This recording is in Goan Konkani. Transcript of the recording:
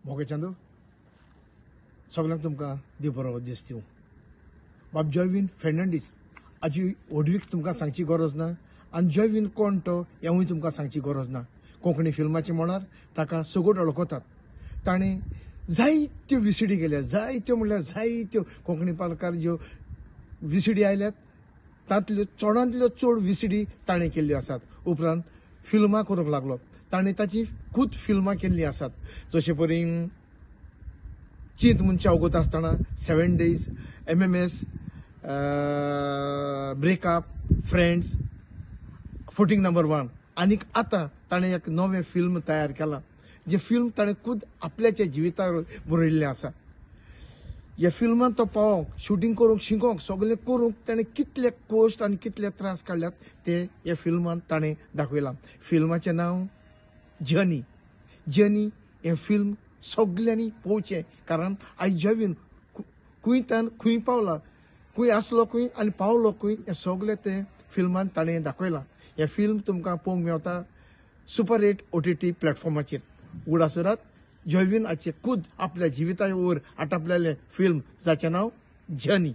मोगाच्यांदो सगल्यांक तुमकां देव बरो दीस दिवं. बाब जॉयवीन फेर्नांडीस हाजी व्हडवीक तुमकां सांगची गरज ना आनी जॉयवीन कोण तो हेंवूय तुमकां सांगची गरज ना. कोंकणी फिल्माचे मळार ताका सगट वळखतात. ताणें जायत्यो विसिडी केल्या, जायत्यो म्हणल्यार जायत्यो कोंकणी पालकार ज्यो विसिडी आयल्यात तांतल्यो चडांतल्यो चड विसिडी ताणें केल्ल्यो आसात. उपरांत फिल्मां करूंक लागलो. ताणें ताची खूब फिल्मां केल्लीं आसात, जशे परी चींत मनशां अवगत आसतना, 7 days, MMS, breakup, friends, footing number 1. आनीक आतां ताणें एक नवें फिल्म तयार केलां, जें फिल्म ताणें खूद आपल्याच्या जिवितार बरयल्लें आसा. ह्या फिल्मान तो पावोंक, शुटींग करूंक, शिकोंक, सगळें करूंक ताणें कितले कश्ट आनी कितले त्रास काडल्यात ते ह्या फिल्मान ताणें दाखयलां. फिल्माचें नांव जर्नी. जर्नी हें फिल्म सगल्यांनी पळोवचें, कारण आयज जॉयवीन खंयतान खंय पावला, खंय आसलो खंय आनी पावलो खंय हें सगलें तें फिल्मान ताणें दाखयलां. हें फिल्म तुमकां पळोवंक मेवता सुपर 8 OTT प्लॅटफॉर्माचेर. उगडास दवरात, जॉयवीन हाचें खूद आपल्या जिविता वयर आटापलेलें फिल्म जाचें नांव जर्नी.